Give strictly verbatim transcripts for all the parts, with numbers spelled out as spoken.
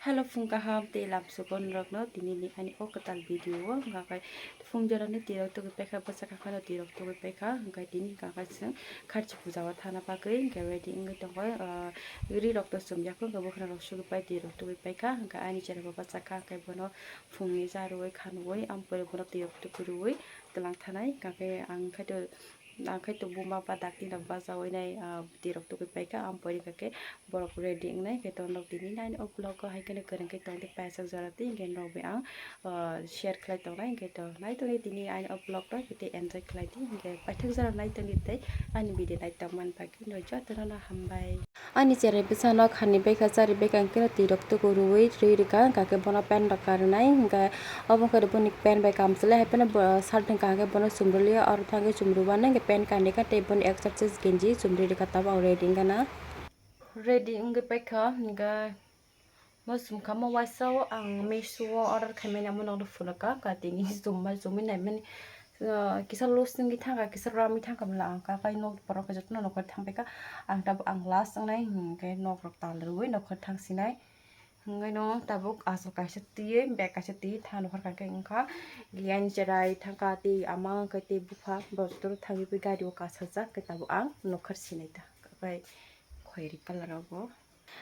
Hello, phung kaham tei lamsukon rokno tini ni ani o kwtal video o hwnkha khe phung jora ni twi rok tugwi paikha, bwsa kha kheno twi rok tugwi paikha, hwnkha tini hwnkha khe chwng kharchi puja o thana bagwi hwnkhe ready wngwi tongo. Ah, ri rok to chum ya khe hwnkhe bwkhwrang rok sugwi pai twi rok tugwi paikha, hwnkhe ani chera bo bwsa kha, hwnkhe bono phung ni cha rwui kha nugui, ampore bono twi rok tugwi rwui twlang thanai, hwnkha khe ang khe to Ang khe to buma ba dakti rok bachaui nai, ah, twi rok tugwi paikha, ang pori kha khe borok ready wngnai khe to nok tini nai o vlog o hai kheno kwrwng khe tong di paisa jora twi hwnkhe nok bai ang, ah, share khlai tongnai hwnkhe to nai tongdi tini ani o vlog no tei enjoy khlai di hwnkhe paithak jora nai tongdi tei ani video nai tongmani bagwi no jotono no hambai. Ani cherai bwsano khani baikha, chari baikha, hwnkhe twi rok tuku rwui rwi rwkha, hwnkha khe bono pen rok karwnai, hwnkhe obo wngkha boni pen bai kamchwlwi, hai phano bo shirt hwnkha hwnkhe bono chumrwliya, oro thangwi chumrwbana hwnkhe pen kanwi kha tei boni exercise genji chumrwi rwkha, tabuk ang ready wngkha na. Ready wngwi paikha, hwnkhe mo chumkha mo waisa o ang Meesho o order khaimani, amo nokno phunukha, hwnkha tini chumbai chumui naimani. Ah, kisa loose wngwi thangkha, kisa ramwi thangkha bwla ang kakai nok borok jotono nokar thangpaikha. Ang tabuk ang last wngnai hwnkhe nok rok tal rwui nokar thangsinai. Hwnkhe no tabuk aswk kaisa twiwi bag kaisa twiwi thang nokar kha khe wngkha. Ani cherai thangkha tei ama wngkha tei bupha bo jotono thangwi gari o kasajak khe tabuk ang nokar sinai ta kakai khoiri colour o bo.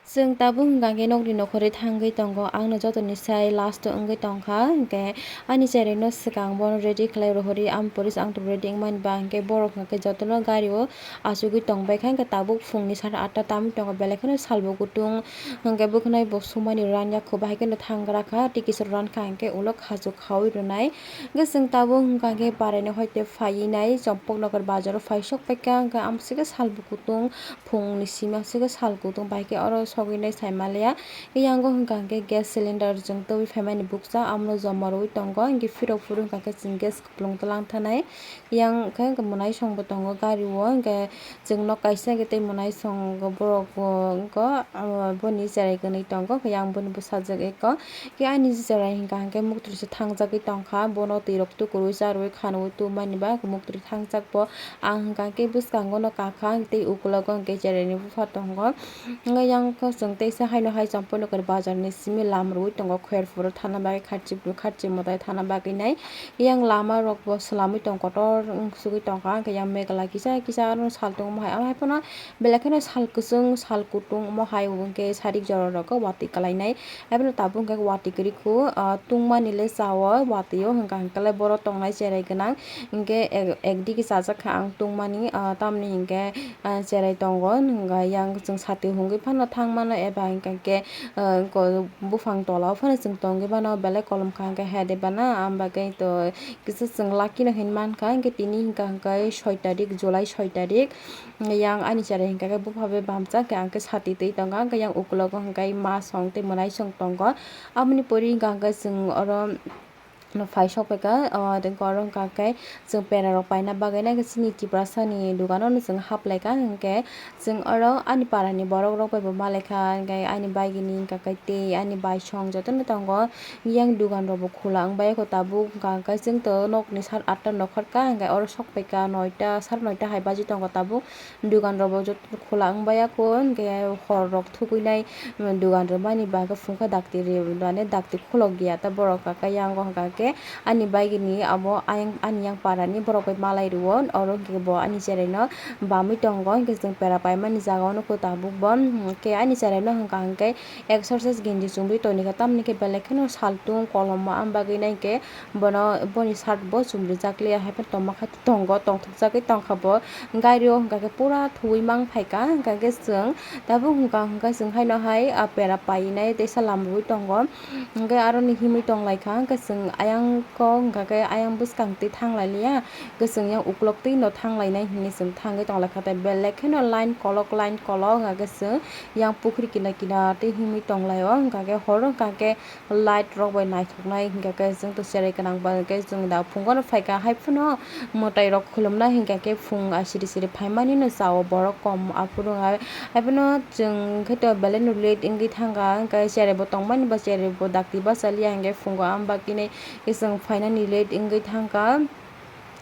Chwng tabuk hwnkha khe nokni nokhorwi thangwi tongo, ang no jotoni sai last o wngwi tongkha, hwnkhe ani cherai no swkang bono ready khlai rohorwi, ang pori ang tabuk ready wngmani ba hwnkhe borok hwnkha khe jotono gari o achugwi tongbaikha, hwnkhe tabuk phungni sara atta tamwi tongo, belai kheno salbo kutung, hwnkhe bwkhwnai bo sumani ranya kho bahai kheno thang gra kha, tei kisa rankha hwnkhe ulo khachuk khaui rwnai, hwnkhe chwng tabuk hwnkha khe parai no hoite phaiwi nai, Champaknagar bazar o phai sok paikha, hwnkhe amswkhe salbo kutung. Phungni simi aswk sal kutung bai khe oro sogwi nai sai manliya. Yango hwnkha hwnkhe gas cylinder chwng tubui phaimani bukcha, amno joma rwui tongo, hinkhe phirok phuru hwnkha khe chwng gas kupulung twlang thanai. Yang khe mwnaisong bo tongo gari o, hinkhe chwng nok kaisa hinkhe tei mwnaisong borok bo wngkha, boni cherai kwnwi tongo, yang boni bwsajwk eko. Khe ani cherai hwnkha hwnkhe muktwi se thangjagwi tongkha, bono twi rok tukurwi charwi khanwi tubumani ba muktwi thangjak bo. Ang hwnkha khe bwskango no kakha tei ukulogo hwnkhe cheraini bupha tongo. Yang khe chwng teisa haino hai Champaknagar bazar ni simi lam rwui tongo, Kherpuro thana bagwi, Kharchi, Kharchi mwtai thana bagwi nai. Yang lama rok bo swlamwi tong kotor wng sugwi tongkha, hwnkhe yang Meghalaya kisa kisa aro sal tongma hai, amo hai phano belai kheno sal kwchwng, sal kutung omo hai hwnkhe sarik jora rok watwi kwlainai. Haibano tabuk hwnkhe watwi kwrwi kho, ah, tungmani le cha o watwi o hwnkha hwnkhe le borok tongnai cherai gwnang. Hwnkhe ek, ekdigi chajak kha ang tungmani, ah, tamni hwnkhe, ah, cherai tongo, hwnkha yang chwng sati hungwi phano thang mano eba hwnkha khe, ah, ko-, buphang tola o phano chwng tongwi mano belai kolom kha hwnkhe hede bana, am bagwi to kisa chwng lucky no hinwi mankha, hwnkhe tini hwnkha hwnkhe soi tarik, July soi tarik. Yang ani cherai hwnkha khe bupha bai bamsa khe ang khe sati twi tongo, hwnkhe yang ukulogo hwnkhe ma song tei mwnaisong tongo. Aboni pori hwnkha hwnkhe chwng oro phai sok phaikha, o, tei oro hwnkha khe chwng pera rok paina bagwi nai khe chini Tiprasa ni dogano chwng haplaikha, hwnkhe chwng oro ani para ni borok rok bai bo malaikha, hwnkhe ani bagini hwnkha khe tei ani baisong jotono tongo. Yang dogan rok bo khula wng bai kho tabuk, hwnkha hwnkhe chwng to nokni sat atta nokhorkha, hwnkhe oro sok phaikha noita, sar noita hai baji tongo tabuk. Dogan rok bo joto khula wng bai kho, hwnkhe hor rok thugui nai dogan rwmani bagwi phungkha dakti rw mani dakti khulok ya ta borok kaka yango hwnkha khe ani bagini abo ayang ani yang para ni borok bai malai rwo, oro hwnkhe bo ani cherai no bamwi tongo, hwnkhe chwng pera paimani jaga o nukho tabuk bo, hwnkhe ani cherai no hwnkha hwnkhe exercise genji chumui toni kha, tamni khe belai kheno saltung kolom o, am bagwi nai khe bono boni shirt bo chumrijak liya, hai phano tongma kha tongo, tongthokjagwi tongkha bo. Gari o hwnkha khe pura thuwi mang phaikha, hwnkha khe chwng tabuk hwnkha hwnkha chwng haino hai, ah, pera painai teisa lamrui tongo, hwnkhe aroni himwi tonglaikha, hwnkhe chwng ayang kok hwnkha khe ayang bwskang twi thanglai liya. Kwchwng yang uklok twi no thang lainai hinwi chwng thangwi tong lai kha, tei belai kheno line kolok line kolok hwnkha khe chwng yang pukhri kinar kinar twi himwi tong lai o, hwnkha khe horo hwnkha khe light rok bai naithok nai, hwnkha khe chwng to cherai gwnang ba hwnkhe chwng da phungo no phai kha, hai phano mwtai rok khulum nai hwnkha khe phung siri siri phai mani no cha o borok kom aphuru hai, hai phano chwng khe to belai no late wngwi thang kha, hwnkha cherai bo tong mani ba cherai bo dakti bacha liya hwnkhe phungo am bagwi nai chwng phainani late wngwi thang kha.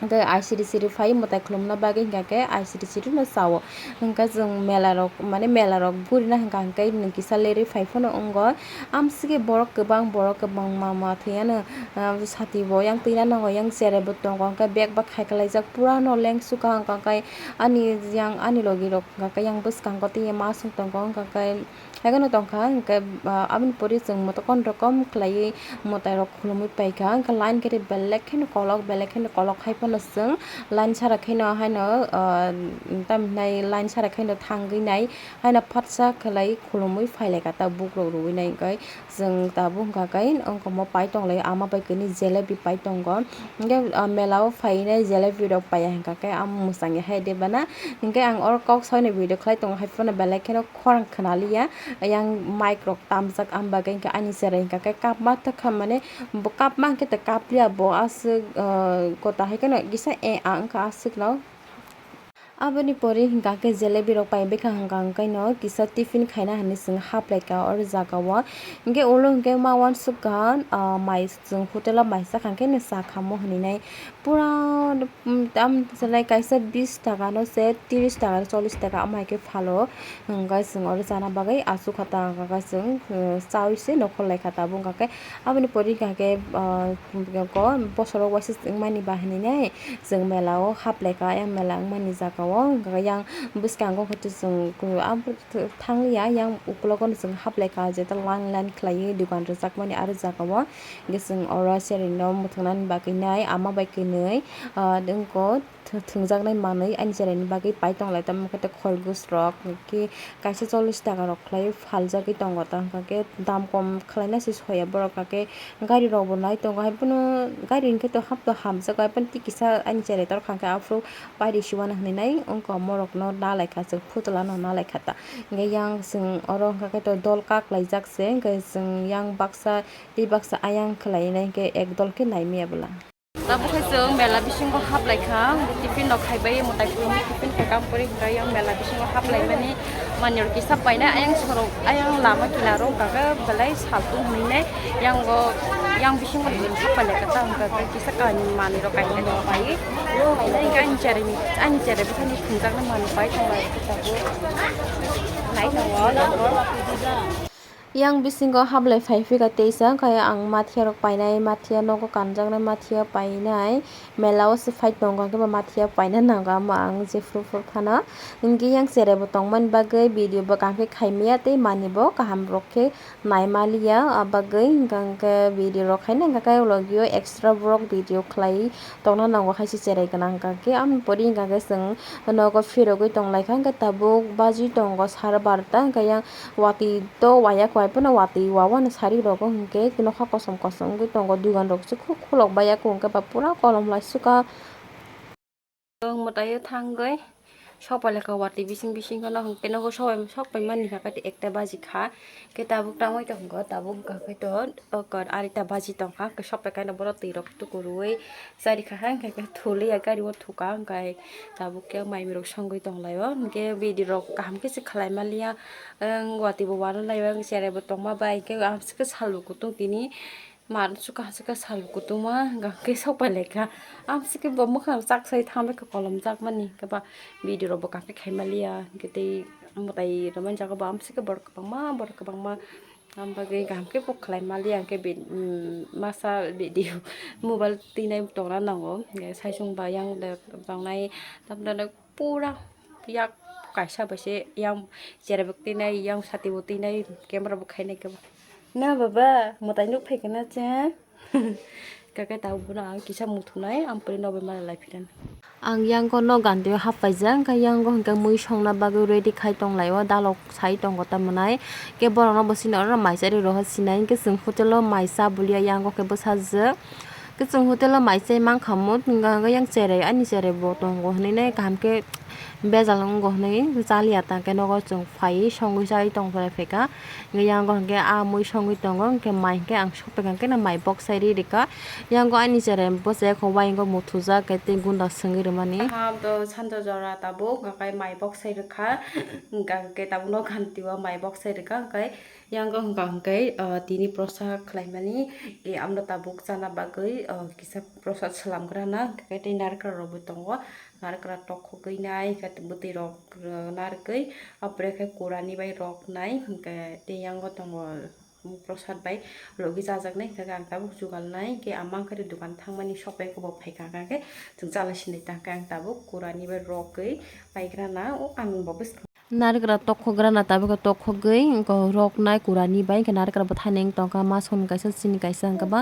Hwnkhe I C D C rok phai mwtai khulumna bagwi hwnkha khe I C D C rok no chao. Hwnkhe chwng mela rok, mane mela rok burina hwnkha hwnkhe nwng kisa lerwi phai phano wngo. Amsike borok kwbang, borok kwbangma ma thwiya no, ah, sati bo yang twina nango, yang cherai bo tongo, hwnkhe bag ba khai kwlaijak pura no lengsu ka hwnkha khe ani yang ani logi rok hwnkha khe yang bwskango tei ma song tongo hwnkha khe. Haikhe no tongkha, hwnkhe, ah, aboni pore chwng moto kon rokom khlaiwi mwtai rok khulumwi paikha, hwnkhe line khe belek kheno kolok, belek kheno kolok hai phano chwng line sara kheno haino, ah, tamhinai line sara kheno thangwi nai, haino phatsa khlai khulumwi phailaikha ta bukrok rwui nai hwnkhe chwng tabuk hwnkha khe wngkha omo pai tonglaio ama bai kwnwi jelebi pai tongo, hwnkhe, ah, mela o phainai jelebi rok paiya hwnkha khe amo mwchangya hai de bana, hwnkhe ang oro kok soino video khlai tongo hai phano belek kheno khorang khwnaliya. Yang mic rok tamjak, ang bagwi hwnkhe ani cherai hwnkha khe kapma thwkha, mane bo kapma hwnkhe to kapliya, bo aswk, ah, kota hai kheno kisa eh ah wngkha aswk no. Aboni pore hwnkha khe jelebi rok pai bwkha hwnkha hwnkhe no kisa tiffin khaina hinwi chwng haplaikha oro jaga o. Hwnkhe ulo hwnkhe ma uansukha, ah, mai chwng hotel o mai chakha hwnkhe no cha khamo hinwi nai. Pura, um, tam selai kaisa bis taka no se tris taka, chollis taka, ama hai khe phalo. Hwnkhe chwng oro chana bagwi aswk kha ta, hwnkha khe chwng, uh, chaui se nokhor lai kha tabuk, hwnkha khe aboni pore hwnkha khe, uh, ko bosoro waisa wngmani ba hinwi nai chwng mela o haplai kha, yang mela wngmani jaga o, hwnkha khe yang bwskango khe chwng, uh, abo thangliya, yang ukologo no chwng haplai kha, jeta line line khlaiwi dukan rwjakmani aro jaga o. Hwnkhe chwng oro cherry no mwthangna bagwi nai ama bai kwnwi, ah, nwng khe thwngjaknai manwi ani cherry ni bagwi pai tonglai, tamo khe khorgos rok hwnkhe kaisa chollis taka rok khlai phaljagwi tongo, ta hwnkha khe dam kom khlaina se soya borok, hwnkha khe gari rok bo nai tongo, hai phano gari hwnkhe to hap to hamjak, hai phano tei kisa ani cherry torkha hwnkhe aphuru pairi siwana hinwi nai wngkha, morok no nalaikha, chwng phutula no nalaikha ta, hwnkhe yang chwng oro hwnkha khe to dol kaklaijak se, hwnkhe chwng yang baksa tei baksa ayang khlai nai hwnkhe ekdol khe nai maya bwla. Tabuk khe chwng mela bisingo haplai kha, tiffin rok khai bai mwtai kwrwngwi tiffin khai kha, pori hwnkhe yang mela bisingo haplai mani manwi rok kisa painai, ayang sorok ayang lama kinaro hwnkha khe belai saltung hwnwi nai, yang o yang bisingo chwng haplai kha ta hwnkha khe kisa manwi rok kainai rok pai, painai hwnkhe ani cherai ni ani cherai bwkhani thwngjaknai manwi pai tonglai khe tabuk nai tongo. Yang bisingo hablai phai phika teisa, khe ang mathiya rok painai, mathiya nogo kanjaknai, mathiya painai, mela o se phai tongo, hwnkhe bo mathiya paina nango, amo ang jephru phuru phano. Hwnkhe yang cherai bo tongmani bagwi video bo kaham khe khaimaya tei manwi bo kaham rok khe naimaliya, a bagwi hwnkha hwnkhe video rok khaina hwnkha khe logi o extra borok video khlai tongna nango, haise cherai gwnang hwnkha khe. Amoni pore hwnkha khe chwng nogo phirogwi tonglaikha, hwnkhe tabuk baji tongo sara barota, hwnkhe yang watwi to waya kwbai phano watwi wawano sari rogo hwnkhe nokha kosom kosom wngwi tongo, dugan rok se khuluk khuluk bai ya, hwnkhe ba pura kolom lai suka. Mwtai o thangwi sok pai lai kha watwi bising bising kheno, hwnkhe nogo sok pai mani hwnkha khe ekta baji kha, hwnkhe tabuk tangwi tongkha, tabuk hwnkha khe to arita baji tongkha, hwnkhe sok pai kha borok twi rok tukurwi. Chari kha hang khe thuli ya gari o thuka hwnkhe tabuk khe mai rok songwi tong lai o, hwnkhe video rok kaham khe se khlai maliya, watwi bo wananai o, cherai bo tongma bai hwnkhe amsike sal bo kutung tini mar sukha sukha sal bo kutung ma hwnkhe sok pai lai kha, amsike bo mwkhang chak sai thang bai kha kolom jak mani hwnkhe ba video rok bo kaham khe khai maliya, hwnkhe tei mwtai rwmani jaga bo amsike borok kwbangma borok kwbangma. Ang bagwi kaham khe bo khlai maliya, hwnkhe masa video mobile twinai tongna nango, hwnkhe saichung ba yang tongnai, tamni pura yak kaisa bai se yang cherai bo twinai, yang sati bo twinai, camera bo khainai khe bo. Na baba, mwtai nuk phai khe na che? Kaka tabuk bono ang kisa muthunai, ang pore nobai mala lai phiran. Ang yango no gantio hap paijak, hwnkhe yango hwnkhe mui songna bagwi ready khai tong lai o, dalok sai tongo ta mwnai. Khe borok no bo sini oro mai chari rohor sinai, hwnkhe chwng hotel o mai cha bulia, yango khe bwsajwk. Khe chwng hotel o mai chai mankha mo, hwnkha hwnkhe yang cherai, ani cherai bo tongo hinui nai kaham khe bejal wngo hinui chaliya, ta khe nogo chwng phai songwi chai tong phai kha. Hwnkhe yango hwnkhe a mui songwi tongo, hwnkhe mai hwnkhe ang sophaikha hwnkhe no mai boksai ri rikha. Yango ani cherai bwsajak kho, uayingo muthujak khe tei gunda swngwi rwmani. Kaham to sanja jora tabuk, hwnkhe mai boksai rwkha, hwnkhe tabukno gantio mai boksai rwkha, hwnkhe Yang wngkha hwnkhe, ah, tini prosa khlaimani, eh, amno tabuk chana bagwi, ah, kisa prosa swlamgrana, hwnkhe tei narikal rokbo tongo, narikal tokhogwi nai, hwnkhe bwtwi rok, ah, narikwi, apore khe kurani bai rok nai, hwnkhe tei yango tongo prosad bai logi chajaknai, hwnkhe ang tabuk jugal nai, hwnkhe ama wngkhe dukan thangmani sok bai khe bo phaikha, hwnkhe chwng chala sinai ta, hwnkhe ang tabuk kurani bai rokgwi paigrana, o ang bo bwskang. Narikra tokhok rana tabuk tokhogwi, wngkha roknai kurani bai, wngkha narikra bwthani wng tongkha, masoni kaisa, chini kaisa, wngkha ba,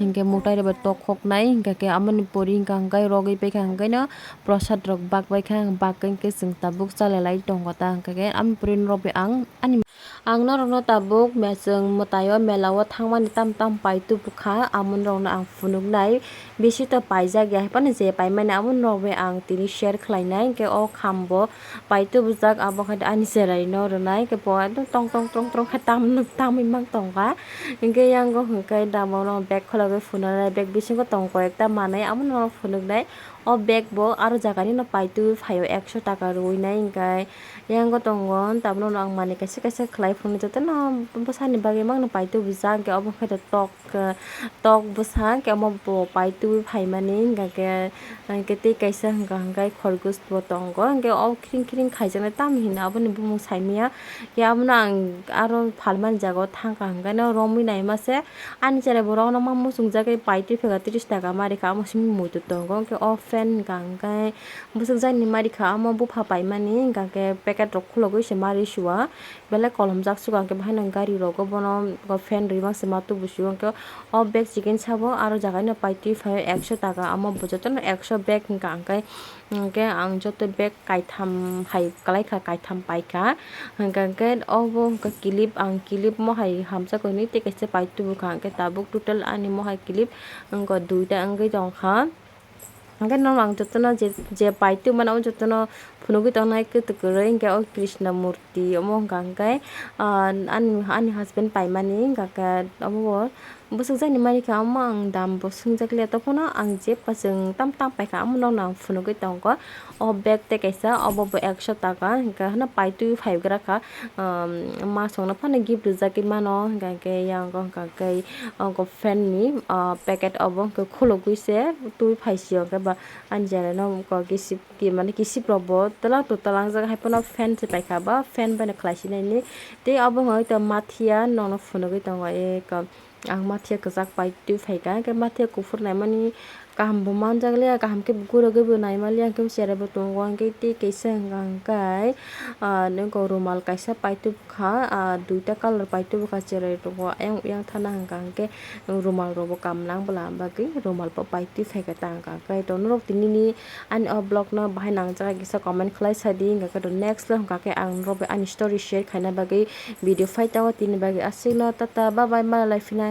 hinkhe mwtai rok bai tokhoknai, hinkha khe amoni pori wngkha, hwnkhe rogwi paikha, hwnkhe no prosad rok bak baikha, bak khe chwng tabuk chalai lai tongo ta, hwnkha khe amoni pori no rogwi ang ani, ang norokno tabuk mechwng mwtaio mela o thangmani tam tam pai tubukha, amoni rokno ang phunuknai, bisi to paijak ya, haphano je paimani amoni rok bai ang tini share khlainai, hinkhe o kham bo. Pai tubujak abo khe ani cheraino rwnai, khe bo ekdom tong tong tong tong khe tam, tamwi mang tongkha. Hinkhe yango hwnkhe damo no bag khulogwi phunuknai, bag bisingo tongo koi ekta manwi, abono phunuknai. O bag bo aro jagani no paitwi phaio ekso taka rwinai, hinkhe yango tongo tabukno ang manwi kaisa kaisa khlai phunuknai, jotono bwsani bagwi mangno paitwi bujak, hinkhe obo khe tok. Tok bwsa khe omo bo paitwi phaimani, hwnkha khe, hwnkhe tei kaisa hwnkha hwnkhe khorgos bo tongo, hwnkhe o khiring khiring khaijaknai tamo hino aboni bumung saimanya. Khe abono ang aro phalmani jaga o thangkha, hwnkhe no romwi naima se ani chwrai bo rokno ma muchungjagwi paitwi phaikha, tris taka ma rikha, omo simi muitu tongo, hwnkhe o fan hwnkha hwnkhe bwswkjakni ma rikha, omo bupha paimani, hwnkha khe packet rok khulogwi se ma ri sua. Belai kolomjak sugo, hwnkhe bahaino gari rogo bono fan rwi mangse ma tubu sio, hwnkhe o bag chikon sabo aro jagaino paitwi phaio ekso taka, amo bo jotono ekso bag hwnkha, hwnkhe, hwnkhe ang joto bag kaitham hai kwlaikha, kaitham paikha, hwnkha hwnkhe obo hwnkha clip, ang clip mohai hamjakgo hinwi tei kaisa pai tubukha, hwnkhe tabuk total ani mohai clip wngkha duita wngwi tongkha. Hwnkhe nono ang jotono je, je paitwi mano, o jotono phunugwi tongnai kwtwk kwrwi, hwnkhe o Krishna murti omo hwnkha hwnkhe, ah, ani, ani husband paimani hwnkha khe omo bo bwswkjakni mani khe, omo ang dam bo swngjak liya, tei phano ang je pachwng tam tam paikha, omo nokno ang phunugwi tongkha. O bag tei kaisa, obo bo ekso taka, hwnkhe hano paitwi phaigra kha. Um, ma songno phano gift rijagwi mano, hwnkha khe yang wngkha khe, wngkha fan ni, ah, packet obo wngkha khulugwi se twi phai sio, hwnkhe ba ani chwraino wngkha kisip, ki mane kisip rok bo twlang to twlangjak, hai phano fan se paikha, ba fan bai no khlai sinai ni. Tei obo wngkha khe mathiya nokno phunugwi tongo eko. Ang mathiya kwchak pai twi phaikha, hwnkhe mathiya kuphur naimani kaham bo manjak liya, kaham khe gurogwi bo naima liya, hwnkhe cherai bo tongo, hwnkhe tei kaisa hwnkha hwnkhe, ah, nokho rumal kaisa pai tubukha, ah, duita colour pai tubukha, cherai tongo, ayang oyang thana hwnkha hwnkhe rumal rok bo kam nang bwla bagwi rumal bo pai twi phaikha ta hwnkha hwnkhe. To norok tinini ani o vlog no bahai nangjak kisa comment khlai sadi, hwnkha khe to next le hwnkha khe ang norok bai ani story share khaina bagwi video phai tongo, tini bagwi aswkno tata bye bye, mala lai phinai.